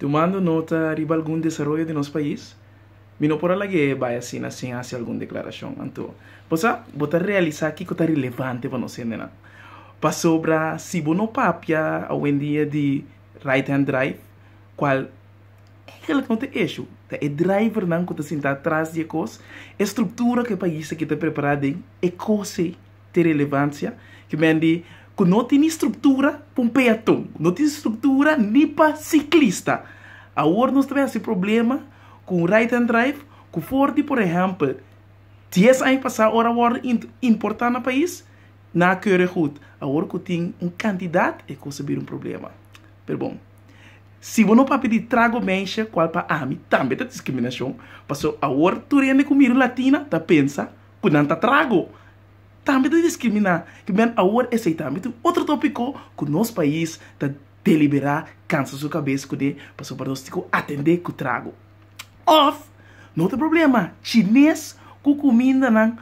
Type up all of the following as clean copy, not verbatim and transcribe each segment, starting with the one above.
Tumando nota riba algun desaroyo di nos pais, mi no por a lag'é bai asina sin hasi algun deklarashon. Anto, bo sa, bo ta realisá kiko ta relevante pa nos hendenan. Pasobra si bo no papia awendia di right hand drive, kual eigenlijk no ta e issue, ta e drivernan ku ta sinta atras di e kos, e struktura ku e pais aki ta prepará den e kos ei. Tin relevansia ke men di ku no tin ni struktura pa un peaton, no tin struktura ni pa siklista. Awor nos ta bin hasi problema ku un right hand drive ku for di por ehèmpel dies aña pasá ora a wòrdu importá na pais nan a keure goed. Awor ku tin un kantidat e kos a bira un problema. Pero bon, si bo no papia di trago mensha kual pa ami tambe ta diskriminashon pasobra awor tur hende ku mira un latina ta pensa ku nan ta trago. Tambe ta diskriminá ki men awor esei tambe ta un otro tópiko ku nos pais ta deliberá kansa su kabes kuné pasobra nos tin ku atendé ku trago. Òf no ta problema chines ku kumindanan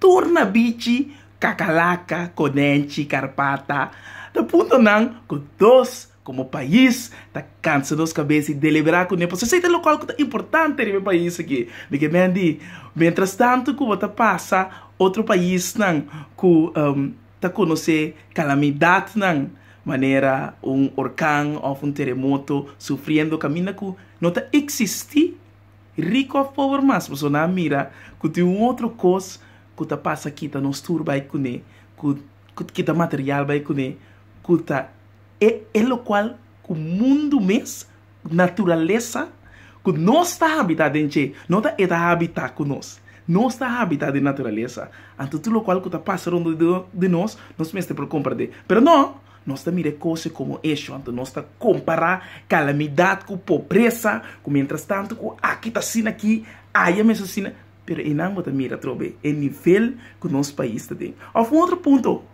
tur na bichi kakalaka, konenchi, karpata ta puntonan ku dos Komo pais ta kansa nos kabes i deliberá kuné pasobra esei ta lokual ku ta importante riba e pais aki. Mi ke men di, mientras tantu ku bo ta pasa otro paisnan ku ta konosé kalamidatnan manera un orkan òf un teremoto sufriendo kaminda ku no ta eksistí riku òf pober mas pasobra nan a mira ku tin un otro kos ku ta pasa kita nos tur bai kuné ku kita material bai kuné ku ta E e lokual ku mundu mes, naturalesa, ku nos ta habitá den dje, no ta e ta habitá ku nos. Nos ta habitá den naturalesa. Anto tur lokual ku ta pasa rondó di nos, nos mester por komprendé. Pero no, nos ta mira e kos komo esho, anto nos ta kompará kalamidat ku pobresa, ku mientrastantu ku aki ta asina aki, aya mes asina. Pero einan bo ta mira atrobe e nivel ku nos pais ta den. Òf un otro punto.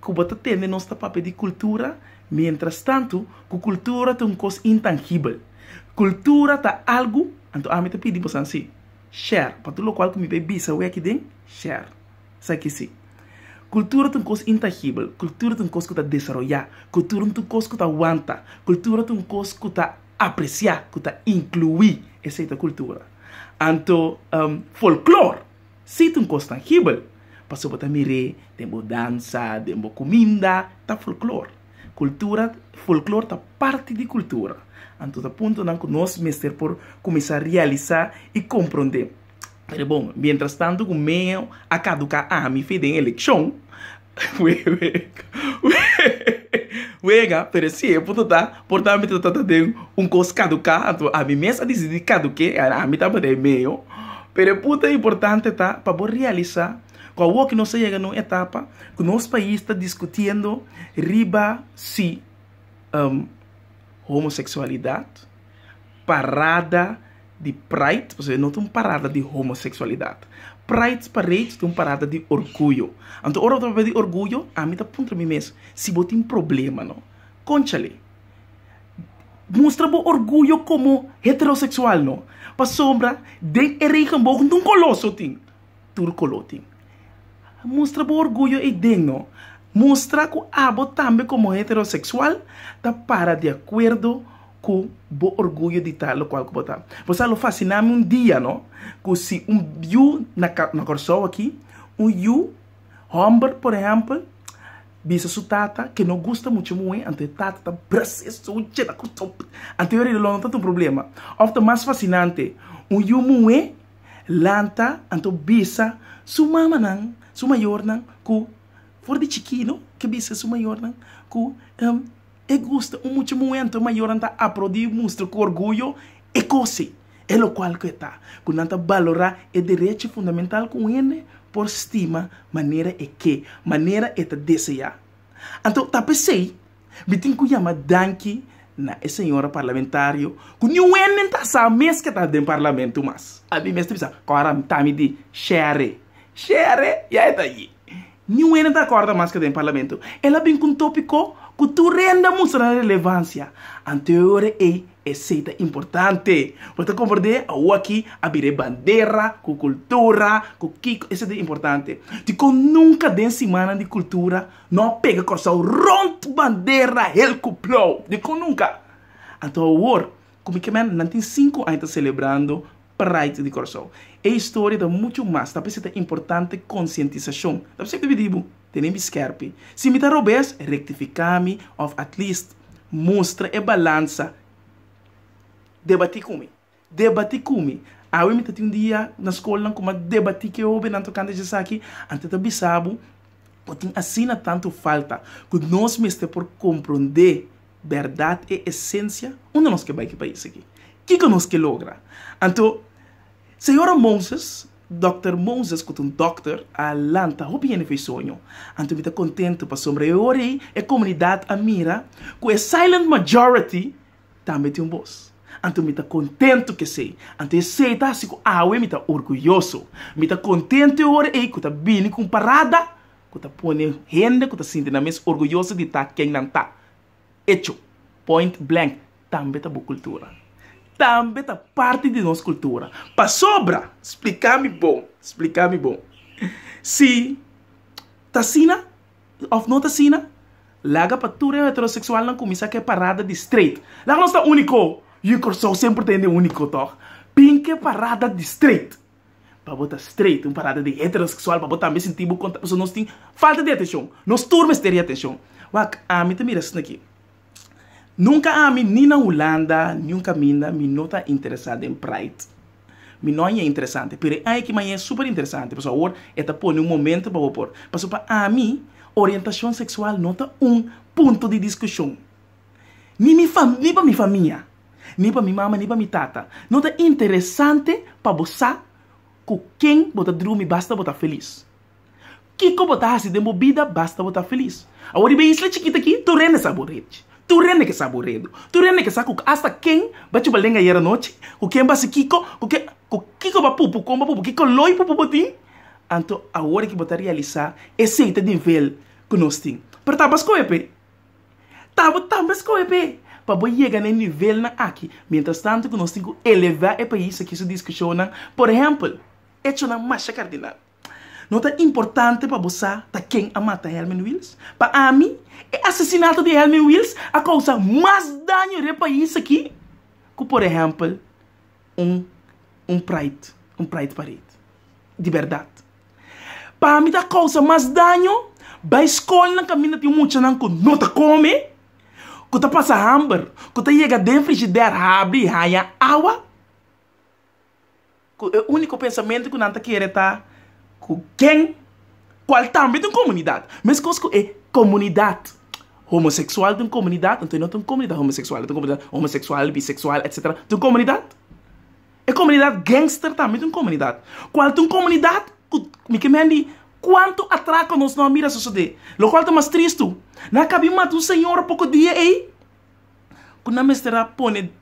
Ku bo ta tende nos ta papia di kultura, mientrastantu ku kultura ta un kos intangibel. Kultura ta algu, anto ami ta pidi bosan si, share, pa tur lokual ku mi bai bisa wei aki den, share. Esaki si. Kultura ta un kos intangibel, kultura ta un kos ku ta desaroyá, kultura ta un kos ku ta wanta, kultura ta un kos ku ta apresiá, ku ta inkluí, esei ta kultura. Anto folklor. Si ta un kos tangibel, pasobra bo ta mir'é den bo dansa, den bo kuminda, ta folklor. Kultura, folklor ta parti di kultura. Anto ta puntonan ku nos mester por kuminsá realisá i komprondé. Pero bon, mientras tanto ku meo a kaduká ami fe den elekshon, wega, pero si e punto ta, por ta mi ta ta den un kos kaduká, anto ami mes a disidí kaduk'é, ami tabata e meo. Pero e punto importante ta pa bo realisá ku awor ku nos a yega na un etapa ku nos pais ta diskutiendo riba si homoseksualidat, parada di Pride, pasobra no ta un parada di homoseksualidat. Pride Parade ta un parada di orguyo. Anto ora bo ta papia di orguyo, ami ta puntra mi mes, si bo tin problema no, konchale. Mustra bo orguyo komo heteroseksual no, pasobra den e regenboog no ta un koló so tin, tur koló tin. Mustra bo orguyo ei den no. Mustra ku abo tambe komo heteroseksual ta para di akuerdo ku bo orguyo di ta lokual ku bo ta. Bo sa lo fasiná mi un dia no, ku si un yu na na Kòrsou aki, un yu hòmber por ehèmpel bisa su tata ke no gusta mucha muhé, anto e tata ta bras'é su dje na Kòrsou, anto e lo no ta un problema. Òf ta mas fasinante, un yu muhé lanta anto bisa su mamanan, su mayornan ku for di chikí no, ke bisa su mayornan ku E gusta un mucha muhé anto e mayornan ta aplaudí i mustra ku orguyo e kos ei, e lokual ku e ta, ku nan ta balorá e derecho fundamental ku un hende por stima manera e ke, manera e ta deseá. Anto ta p'esei mi tin ku yama danki na e señora parlamentario ku niun hende ta sa mes ke ta den parlamento mas. Ami mes ta bisa, kòrda mi ta mi di Sherry, Sherry ya e ta allí. Niun hende ta acorda mas ke den parlamento. El a bin ku un topiko ku tur hende a mustra na relevansia. Anto e ora ei esei ta importante. Bo ta komprendé? Awor aki a bira e bandera ku kultura, ku kiko, esei ta importante. Dikon nunka den simannan di kultura no a pega Kòrsou rònt bandera hel ku blou? Dikon nunka? Anto awor ku mi ke men nan tin sinku aña ta selebrando Pride di Kòrsou. E historia ta muchu mas, ta p'esei ta importante konsientisashon. Ta p'esei mi ta pidi bo, tene mi skèrpi. Si mi ta robes, rektifiká mi òf at least mustra e balansa. Debatí ku mi. Debatí ku mi. Awe mi ta tin un dia na skolnan ku mi a debatí ku e hóbennan tokante djesaki, anto ta bisa bo ku tin asina tantu falta ku nos mester por komprondé bèrdat e esensia unda nos ke bai ku e pais aki. Kiko nos ke logra? Anto señora Moses, Dòkter Moses ku ta un dòkter a lanta hopi hende for e soño. Anto mi ta kontentu pasobra e ora ei e komunidat a mira ku e silent majority tambe tin un bos. Anto mi ta kontentu ku esei. Anto esei ta hasi ku awe mi ta orguyoso. Mi ta kontentu e ora ei ku ta bini ku un parada ku ta pone hende ku ta sinti nan mes orguyoso di ta ken nan ta. Echo, point blank, tambe ta bo kultura. Tambe ta parti di nos kultura. Pasobra, splika mi bon, splika mi bon, si ta asina òf no ta asina, laga pa tur e heteroseksualnan kuminsá ku e parada di straight. Laga nos ta úniko! Yu Kòrsou semper ta hende úniko, tòg? Bin ku e parada di straight. Pa bo ta straight, un parada di heteroseksual, pa bo tambe sinti bo konta, pasobra nos tin falta di atenshon. Nos tur mester di atenshon. Wak, ami ta mira asina aki. Nunka ami, ni na Hulanda, niun kaminda, mi no ta interesá den pride. Mi no hañ'é interesante, pero e aña aki mi hañ'é super interesante, pasobra awor e ta pone un momento pa bo por. Pasobra pa ami, orientashon seksual no ta un punto di diskushon. Ni mi fam, ni pa mi famia, ni pa mi mama, ni pa mi tata. No ta interesante pa bo sa ku ken bo ta drumi basta bo ta felis. Kiko bo ta hasi den bo bida basta bo ta felis. Awor riba e isla chikit aki tur hende sa bo rech, tur hende ke sa bo redu, tur hende ke sa ku asta ken ba chupa lenga ayera nochi, ku ken ba hasi kiko, ku ken, ku kiko ba pupu, kon ba pupu, ki koloi pupu bo tin. Anto awor ki bo ta realisa esei ta nivel ku nos tin. Pero ta baskohe p'e. Ta bo tambe skohe p'e pa bo yega na e nivelnan aki. Mientras tanto ku nos tin ku elevá e pais aki su diskushonnan, por ehèmpel, echonan masha kardinal. No ta importante pa bo sa ta ken a mata Herman Wiels? Pa ami, e asesinato di Herman Wiels a kousa mas daño riba e pais aki ku por ehèmpel un un pride, un pride parade. Di bèrdat. Pa mi ta kousa mas daño bai skolnan kaminda tin muchanan ku no ta kome, ku ta pasa hamber, ku ta yega den frishider habri haña awa, ku e úniko pensamentu ku nan ta kere ta ku ken, kual tambe ta un komunidat. Meskos ku e komunidat homoseksual ta un komunidat, anto e no ta un komunidat homoseksual, e ta un komunidat homoseksual, biseksual, etsetera, ta un komunidat. E komunidat gangster tambe ta un komunidat. Kual ta un komunidat ku mi ke men di kuantu atrako nos no a mira sosodé. Lokual ta mas tristu, nan a kabi mata un señora poko dia ei ku nan mester a pone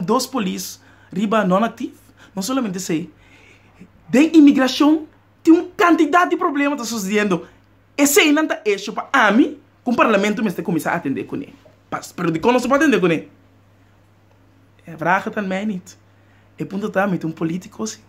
dos polis riba non aktif. No solamente esei, den imigrashon tin un kantidat di problema ta sosodiendo. Eseinan ta hecho pa ami ku un parlamento mester kuminsá atendé kuné. Pero dikon nos no por atendé kuné? E vraag het aan mij niet. E punto ta, mi ta un politico si.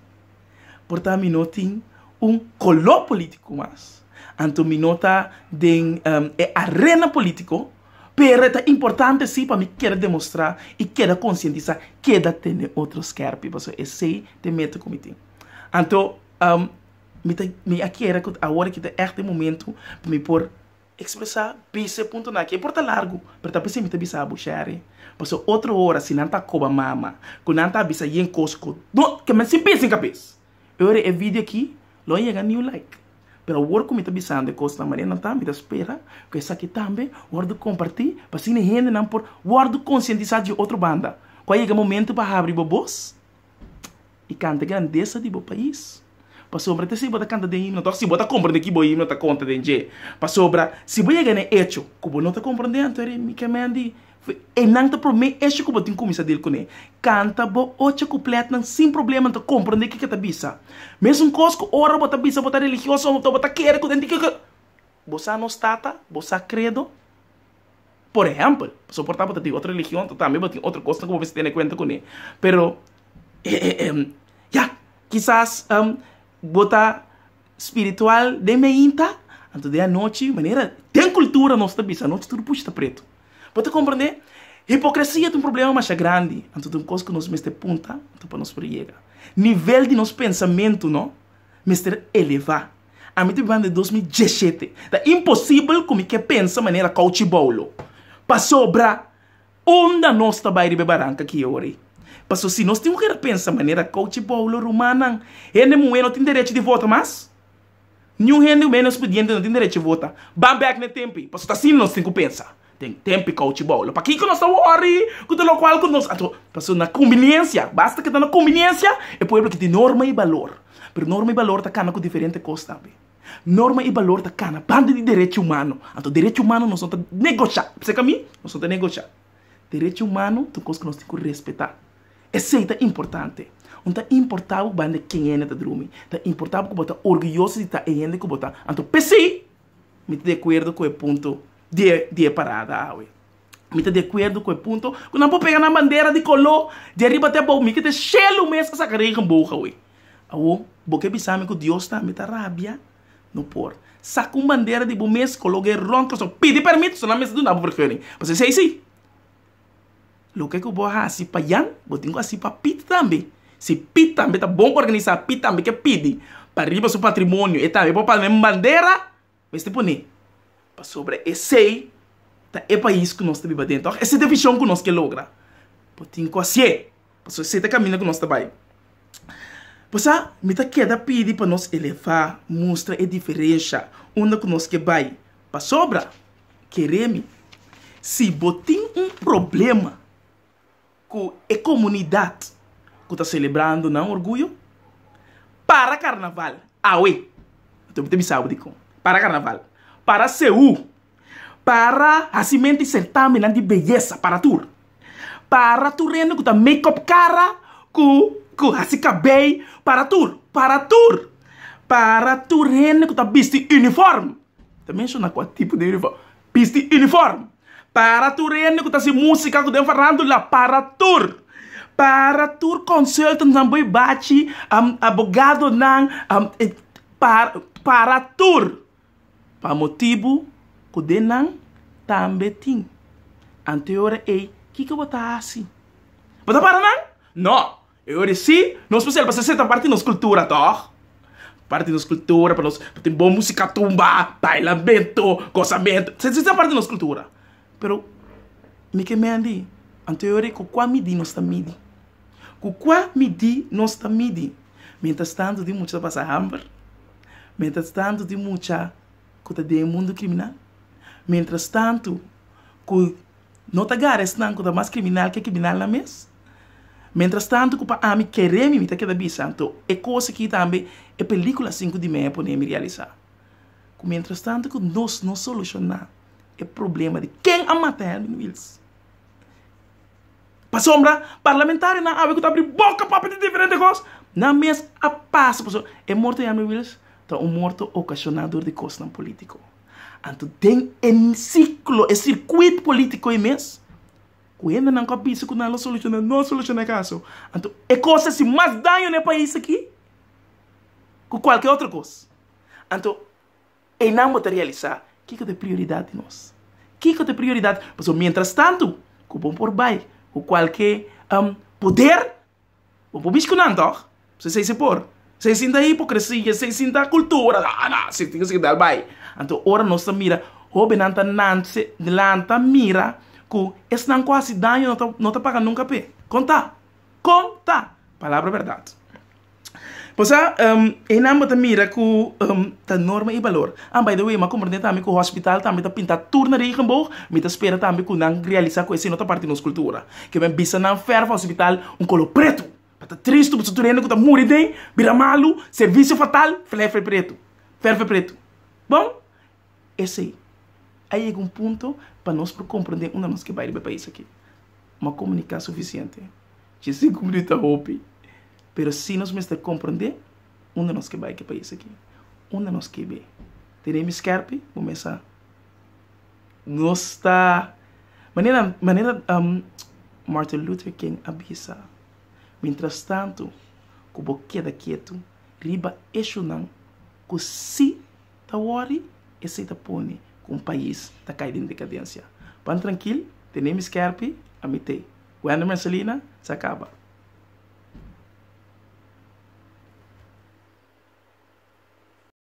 Por ta mi no tin un color politico mas. Anto mi no ta den e arena politico, pero e ta importante si pa mi keda demostra y keda concientisa, keda tene otro skerpi, pasobra esey ta e meta cu mi tin. Anto mi ta, mi a kere cu awor aki ta echt e momento pa mi por Expresá bisa e puntonan aki. E por ta largu, pero ta p'esei mi ta bisa bo, Sherry. Pasobra otro ora si nan ta koba mama, ku nan ta bisa yen kos ku no ke men sin pensa den kabes. E ora e video aki lo a yega niun like. Pero awor ku mi ta bisando e kosnan manera nan ta, mi ta spera ku esaki tambe wòrdu kompartí pa asina e hendenan por wòrdu konsientisá di otro banda ku a yega momento pa habri bo bos i kanta grandesa di bo pais. Pasobra te si bo ta kanta den himno tok si bo ta komprende ki bo himno ta konta den dje. Pasobra si bo yega na e echo ku bo no ta komprende anto eri mi ke men di einan ta prome echo ku bo tin kuminsa dil kuné. Kanta bo ocho kupletnan sin problema anto komprende kiko ta bisa. Mesun kos ku ora bo ta bisa bo ta religioso anto bo ta kere ku den di kiko. Bo sa nos tata, bo sa kredo. Por ehèmpel, pasobra por ta bo ta di otro religion anto tambe bo tin otro kosnan ku bo mester tene kuenta kuné. Pero ya. Kisas bo ta spiritual den meinta, anto den anochi, manera den kultura nos ta bisa anochi tur pushi ta pretu. Bo ta komprendé? Hipokresia ta un problema masha grandi, anto ta un kos ku nos mester punta anto pa nos por yega. Nivel di nos pensamentu no mester elevá. Ami ta bibando den 2017. Ta imposibel ku mi ke pensa manera kouchi boulo. Pasobra unda nos ta bai riba e baranka ki ora ei? Paso si nos tin ku keda pensa manera kouchi boulo, rumannan, hende muhé no tin derecho di vota mas? Niun hende menos pudiente no tin derecho di vota. Ban bek na e tempu ei, pasobra ta asina nos tin ku pensa. Den tempu kouchi boulo. Pakiko nos ta wòri ku ta lokual ku nos? Anto, pasobra na kumbiniensia, basta ke ta na kumbiniensia, e pueblo ki tin norma i balor. Pero norma i balor ta kana ku diferente kos tambe. Norma i balor ta kana banda di derecho humano. Anto derecho humano nos no ta negoshá. P'esei ku ami, nos no ta negoshá. Derecho humano ta un kos ku nos tin ku respetá. Esei ta importante. Un ta importá bo banda ken hende ta drumi. Ta importá bo ku bo ta orguyoso di ta e hende ku bo ta. Anto p'esei mi ta di akuerdo ku e punto di e di e parada awe. Mi ta di akuerdo ku e punto ku nan por pega nan bandera di koló di ariba te abou. Mi ke ta shelu mes a saka regenboog awe. Awo, bo ke bisa mi ku Dios tambe ta rabia? No por. Saka un bandera di bo mes, kolog'é rònt pasobra pidi pèrmit, so nan mester duna bo vergunning. Pasobra esei si. Loke ku bo a hasi pa Jan, bo tin ku hasi pa Piet tambe. Si Piet tambe ta bon organisá, Piet tambe ke pidi pa riba su patrimonio, e tambe por pone un bandera, mester pone. Pasobra esei ta e pais ku nos ta biba aden, tòg? Esei ta e vishon ku nos ke logra. Bo tin ku hasié, pasobra esei ta e kaminda ku nos ta bai. Pasá, mi ta keda pidi pa nos elevá, mustra e diferensha unda ku nos ke bai. Pasobra. Kere mi, si bo tin un problema ku e komunidat ku ta selebrando nan orguyo, para karnaval awe. Anto mi ta bisa bo dikon. Para karnaval, para seú, para hasimentu i sertamennan di beyesa, para tur. Para tur hende ku ta make up kara, ku ku hasi kabei, para tur, para tur. Para tur hende ku ta bisti uniform. Ta menciona cua tipo di uniform. Bisti uniform. Para tur hende cu ta haci musica cu den farandula. Para tur. Para tur consultantnan boy bachi, abogadonan, para, para tur. Pa motibu cu den nan tambe tin. Anto e ora ey, kico bo ta haci? Bo ta para nan? No! E ora si, nos por sel pasobra esei ta parti di nos kultura tòg. Parti di nos kultura pa nos tin bon musika tumba, bailamentu, gosamentu. Esei ta parti di nos kultura. Pero mi ke mendi, anto e ora ku kua midi nos ta midi? Ku kua midi nos ta midi? Mientras tantu tin mucha ta pasa hamber, mientras tantu tin mucha ku ta den e mundu kriminal, mientras tantu ku No ta gara esnan ku ta mas kriminal ke kriminalnan mes? Mientras tantu ku pa ami kere mi, mi ta keda bisa. Anto e kos aki tambe e pelikula Sinku di Mei a pone mi realisá. Ku mientras tantu ku nos no solushoná e problema di ken a mata Helmin Wiels. Pasobra parlamentarionan awe ku ta abri boka papia di diferente kos, nan mes a pasa pasobra e morto di Helmin Wiels ta un morto okashoná dor di kosnan polítiko. Anto den e siklo, e sirkuit polítiko ei mes, ku hendenan ku a bisa ku nan lo solushoná, no a solushoná e kaso. Anto e kos a hasi mas daño na e pais aki ku kualke otro kos. Anto einan bo ta realisá kiko ta e prioridat di nos. Kiko ta e prioridat? Pasobra mientras tantu ku bo por bai ku kualke poder, Bo por bishi ku nan tòg? Esei si por. Esei sin ta hipokresia, esei sin ta kultura. No, no, esei tin ku sigui dal bai. Anto ora nos ta mira hóbennan ta nanse, lanta mira ku esnan ku hasi daño no ta no ta paga nunka p'e. Kon ta? Kon ta? Palabra bèrdat. Pasobra einan bo ta mira ku ta norma i balor. Ah, by the way, mi a komprendé tambe ku hospital tambe ta pinta tur na regenboog. Mi ta spera tambe ku nan realisá ku esei no ta parti di nos kultura. Ke men bisa nan fèrf hospital un koló pretu. Pa ta tristu pasobra tur hende ku ta muri den bira malu, servisio fatal, fèrf pretu, fèrf pretu. Bon, esei a yega un punto pa nos por komprendé unda nos ke bai riba e pais aki. Mi a komuniká sufisiente. Dje sinku minüt ta hopi. Pero si nos mester komprendé unda nos ke bai ku e pais aki, unda nos ke be. Tene mi skèrpi, bo mes sa. Nos ta, manera, manera Martin Luther King a bisa, mientras tantu ku bo keda ketu riba eshunan ku si ta wòri, esei ta pone ku un pais ta kai den dekadensia. Ban trankil, tene mi skèrpi. Ami t'ei. Wender Mercelina, sa kaba.